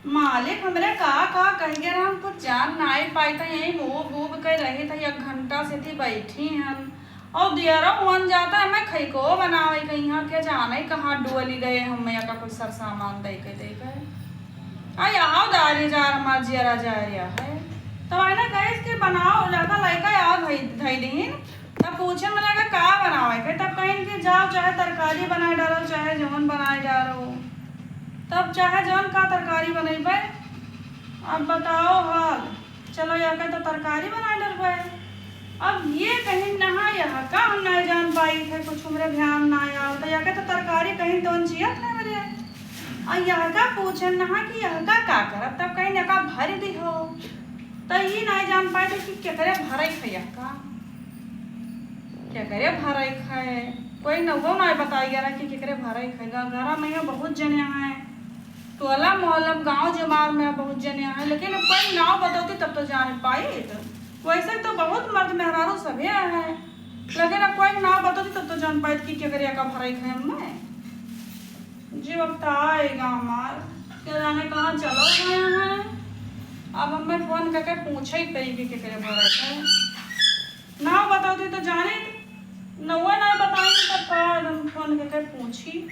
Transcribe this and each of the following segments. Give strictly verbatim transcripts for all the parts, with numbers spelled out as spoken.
मालिक हमरे का का कहि गए रहे, हम कुछ जान नाई पाइत है। यही मूव गूब के रही था, एक घंटा से थी बैठी हन। और दियरो हुअन जाता है, मैं खइको बनावे के यहाँ के जाने कहाँ डुअली गए, हम यहाँ का कुछ सरसामान दे के दे गए। आ यहाँ दारी जार हमार जियरा जा रिया है। तो मैंने कहे कि बनाओ, लड़का लड़का याद धई दीन। तब पूछे मैंने कहा का बनावे के, तब कहीं कि जाओ चाहे तरकारी बनाए डालो, चाहे जौन बनाए डालो। तब चाहे जौन का तरकारी बनइबे, अब बताओ हाल। चलो, या के तो तरकारी बनाए डरबे। अब ये कहीं नहा, यहाँ का हम नहीं जान पाई थे, कुछ हमरे ध्यान ना आया, तो या के तो तरकारी कहीं तो जियत नहीं मेरे। और यहाँ का पूछे नहा कि यहाँ का का करब, तब कहीं नका भर दी हो। तो ये नहीं जान पाए थे कि केकरे भरे खे यहाँ का, केकरे भरे खे। कोई नवो नहीं बताई गया ना कि केकरे भरे खे। ग-, घरा में यहाँ बहुत जने हैं, टोला मोहल्ला में, गाँव जमार में बहुत जने हैं, लेकिन अब कोई नाव बतौती तब तो जान पाइत। वैसे तो बहुत मर्द मेहरारू सभे हैं, लेकिन अब कोई नाव बतौती तब तो जान पाइत कि केकरे का भरे खे हमें। जी, वक्त आएगा हमार, क्या जाने कहाँ चलो गए हैं। अब हमें फोन करके पूछे ही पड़ी कि केकरे भरे खे। नाव बतौती तो जाने, नौवा ना बताई तो का हम फोन करके पूछी।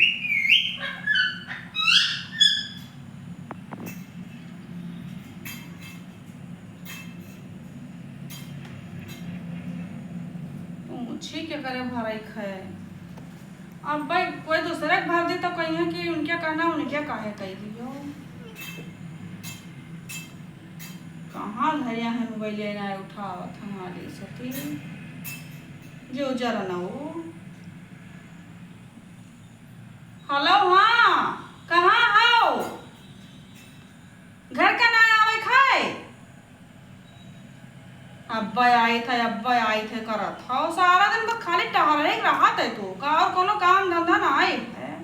पूछी केकरे भरे खे। अब भाई कोई दूसरे के भर दी तो कहिए कि उनके कहना उनके काहे कह दियो। कहाँ धरिया है मोबाइल, ना उठावत हमारी सती। जो जरा ना हो। हेलो, हाँ, कहाँ हो? घर का ना आवे खाए? अब्बे आई थे, अब्बे आई थे करत हो। सारा दिन बस खाली टहरे ही रहत है तू का, और कोनो काम धंधा ना आई है?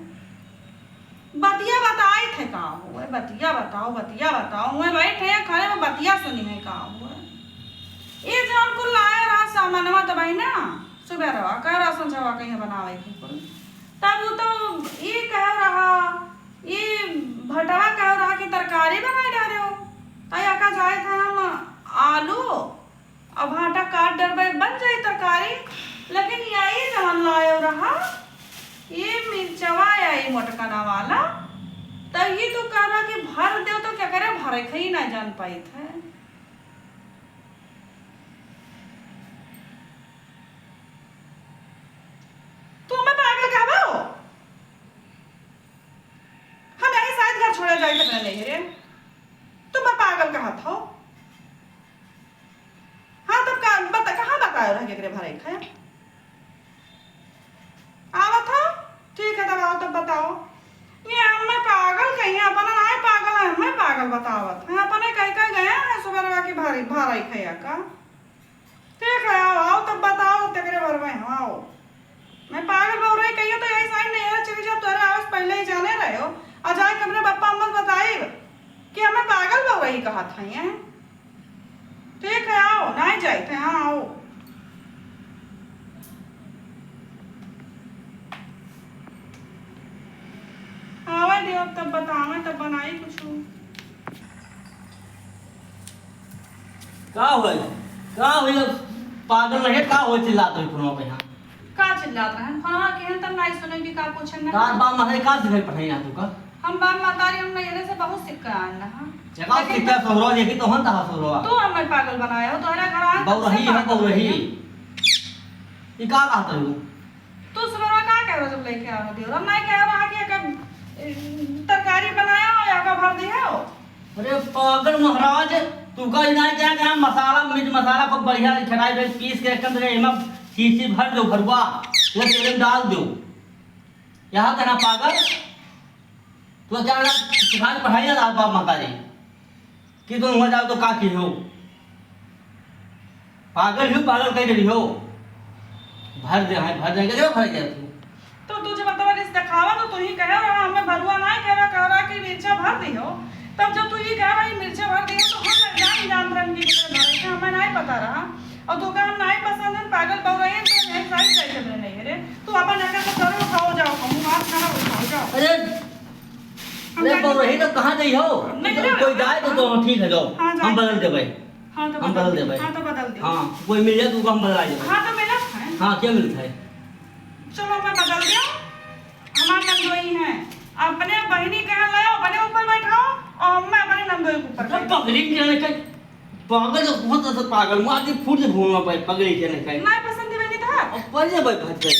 बतिया बताई थे का हुए, बतिया बताओ, बतिया बताओ। हुए बैठे हैं खाली में बतिया सुनी है का हुए? ये जौन कुल लाए रहा सामानवा तो भाई ना, सुबह रहा कह रहा संझवा कहीं बनावे के कुल। तब वो तो ये कह रहा, ये भटवा कह रहा कि तरकारी बनाए डारे हो। तो या का जाए था हम आलू अब भाटा काट डरबे, बन जाई तरकारी। लेकिन यही जवन लायो रहा, ये मिर्चवा या ये मोटकना वाला, तो ये तू कहबा कि भर देव, तो केकरे भरे खई ना जान पाइत है। तू हमें पागल कहबो? हम यही शायद घर छोड़े जाए के नहीं रे। तू मैं पागल कहत हो? हाँ, तब का, बता, कहाँ बतायो रह केकरे भरे खाए? आवत हो? ठीक है, तब आओ, तब बताओ। ये हमें पागल कहिए, अपना नाय पागल है, हमें पागल बतावत है। अपने कह, कह गया है सुबह की भारी, भारी खैया का। ठीक है, आओ, आओ, तब बताओ, तब तेरे भर में हम आओ। मैं पागल बउरई कहियो तो यही साइन नहीं है, चली जाओ, तोहरे आवे से पहले ही जाने रहे हो। आ जाए के अपने बप्पा अम्मा से बताइब कि हमें पागल बउरई कहत है, हैं? ठीक है, आओ, नहीं जाइत है, हाँ, आओ। आवे दियो, तब बतावे, तब बनाई कुछ। का होइल? का होइल? पागल रहे, का होइल चिल्लात रही फोनवा पे यहाँ? का चिल्लात रहन? फोनवा केहन तब नाई सुने कि का पूछन ना। तार बाप महतारी का सिखाई पढ़ाई ना तू का? हम बाप महतारी हम नैहरे से बहुत सीख के आन रहा। जगह लेकिन सीख के तू सहुरवा, यही तो हन तहा सहुरवा। तू हमें पागल बनाया हो, तोहरा घर आन तब से बउरही है, पागल बउरही। बनी। ई का कहत रहू? तू सुबह का कह रहा जब लेके आ रहा दियो? हम नहीं कह रहा कि एक, ए, तरकारी बनाया हो या का भर दिया हो? अरे पागल महाराज, तू का इनाय क्या करा, मसाला, मिर्च मसाला खूब बढ़िया खटाई पे पीस के एकदम से एमा शीशी भर दो भरुआ, ये तेल में डाल दो। यहाँ करा पागल, तू क्या ना सिखाए पढ़ाई ना बाप महतारी। कि तुम हुआ जाओ तो का की हो? पागल हो, पागल कह रही हो। भर दे, हाँ, भर दे, के भर दे तू। तो तू जब अपना रिश्ता दिखावा तो तू ही कहे रहा, हमें भरुआ ना कह रहा, कह रहा कि मिर्चा भर दी हो। तब जब तू ही कह रहा, "ये मिर्चा भर दी हो," तो हम नहीं जान, जान रहे कि कितने भरे थे, हमें नहीं पता रहा। और तू का हम नहीं पसंद है, पागल बउरई है, तो नहीं साइड जाए के नहीं रे। तू अपन जाके तो करो, खाओ जाओ, कहूँ बात ना उठाओ जाओ। अरे अरे, बउरही तो कहाँ गई हो? नहीं, कोई जाए तो, तो ठीक है, जाओ। हाँ, हम बदल देबे। हाँ, तो हम बदल देबे। हाँ, तो बदल दे। हाँ, कोई मिल जाए तो हम बदल देबे। हाँ, तो मिलत है। हाँ, क्या मिलता है? चलो, मैं बदल दियो। हमार नंदोई है, अपने बहिनी के यहाँ लाओ, अपने ऊपर बैठाओ और मैं अपने नंदोई के ऊपर बैठाओ। पगड़ी के नहीं कहीं, पागल तो बहुत ज्यादा पागल, मार दी फूट दे भूंगा भाई, पगड़ी के नहीं कहीं। नहीं पसंद है बहिनी तो। अब पहले भाई भाग गई,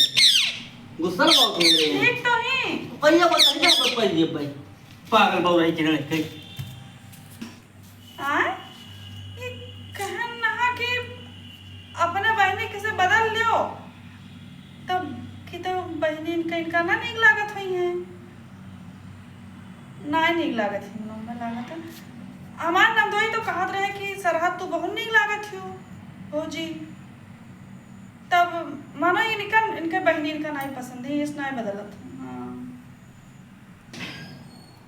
गुस्सा बहुत हो रही है। ठीक तो ही। पहले बताइए, अब पहले भाई पागल बउरही के नहीं कहीं। आय? ई कहन नहा कि अपने बहिनी के से बदल लियो, तब कि तो बहिनी इनका, इनका ना नीक लागत होई है, ना नीक लागत है, मम्मा लागत है। हमार नंदोई तो कहत रहे कि सरहद तू बहुत नीक लागत हो भौजी, तब मानो इनका, इनके बहिनी इनका नहीं पसंद है, इस नहीं बदलत है। हाँ।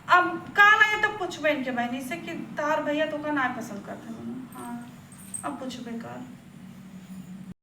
अब काल आए तो पूछबे इनके बहिनी से कि तार भैया तो का ना पसंद करते हैं। हाँ, अब पूछबे काल।